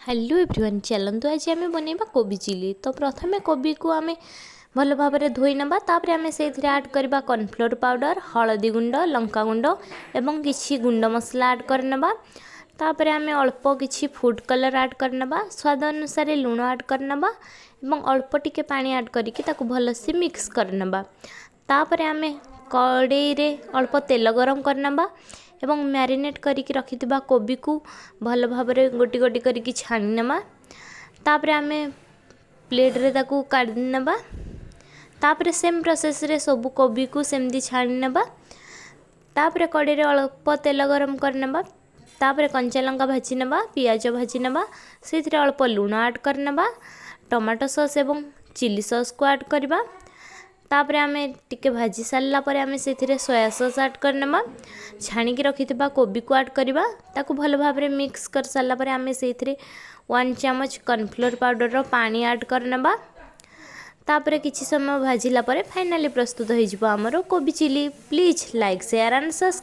Hello everyone, ଚାଲନ୍ତୁ ଆଜି ଆମେ ବନେଇବା କୋବି ଚିଲି। ତ ପ୍ରଥମେ କୋବିକୁ ଆମେ ଭଲ ଭାବରେ ଧୋଇ ନେବା। ତାପରେ ଆମେ ସେଇଥିରେ ଆଡ଼୍ କରିବା କର୍ଣ୍ଣଫ୍ଲୋର୍ ପାଉଡ଼ର, ହଳଦୀ ଗୁଣ୍ଡ, ଲଙ୍କା ଗୁଣ୍ଡ ଏବଂ କିଛି ଗୁଣ୍ଡ ମସଲା ଆଡ଼୍ କରିନେବା। ତାପରେ ଆମେ ଅଳ୍ପ କିଛି ଫୁଡ଼୍ କଲର୍ ଆଡ଼୍ କରିନେବା, ସ୍ୱାଦ ଅନୁସାରେ ଲୁଣ ଆଡ଼୍ କରିନେବା ଏବଂ ଅଳ୍ପ ଟିକେ ପାଣି ଆଡ଼୍ କରିକି ତାକୁ ଭଲସେ ମିକ୍ସ କରିନେବା। ତାପରେ ଆମେ କଡ଼େଇରେ ଅଳ୍ପ ତେଲ ଗରମ କରିନେବା ଏବଂ ମ୍ୟାରିନେଟ୍ କରିକି ରଖିଥିବା କୋବିକୁ ଭଲ ଭାବରେ ଗୋଟି ଗୋଟି କରିକି ଛାଣି ନେବା। ତାପରେ ଆମେ ପ୍ଲେଟ୍ରେ ତାକୁ କାଢ଼ି ନେବା। ତାପରେ ସେମ୍ ପ୍ରୋସେସ୍ରେ ସବୁ କୋବିକୁ ସେମିତି ଛାଣି ନେବା। ତାପରେ କଡ଼େଇରେ ଅଳ୍ପ ତେଲ ଗରମ କରିନେବା। ତାପରେ କଞ୍ଚା ଲଙ୍କା ଭାଜି ନେବା, ପିଆଜ ଭାଜି ନେବା, ସେଇଥିରେ ଅଳ୍ପ ଲୁଣ ଆଡ଼୍ କରିନେବା, ଟମାଟୋ ସସ୍ ଏବଂ ଚିଲି ସସ୍କୁ ଆଡ଼୍ କରିବା। ତାପରେ ଆମେ ଟିକେ ଭାଜି ସାରିଲା ପରେ ଆମେ ସେଥିରେ ସୋୟା ସସ୍ ଆଡ଼୍ କରିନେବା, ଛାଣିକି ରଖିଥିବା କୋବିକୁ ଆଡ଼୍ କରିବା। ତାକୁ ଭଲ ଭାବରେ ମିକ୍ସ କରିସାରିଲା ପରେ ଆମେ ସେଇଥିରେ 1 ଚାମଚ କର୍ଣ୍ଣଫ୍ଲୋର୍ ପାଉଡ଼ରର ପାଣି ଆଡ଼୍ କରିନେବା। ତାପରେ କିଛି ସମୟ ଭାଜିଲା ପରେ ଫାଇନାଲି ପ୍ରସ୍ତୁତ ହେଇଯିବ ଆମର କୋବି chilli. Please like, share and subscribe.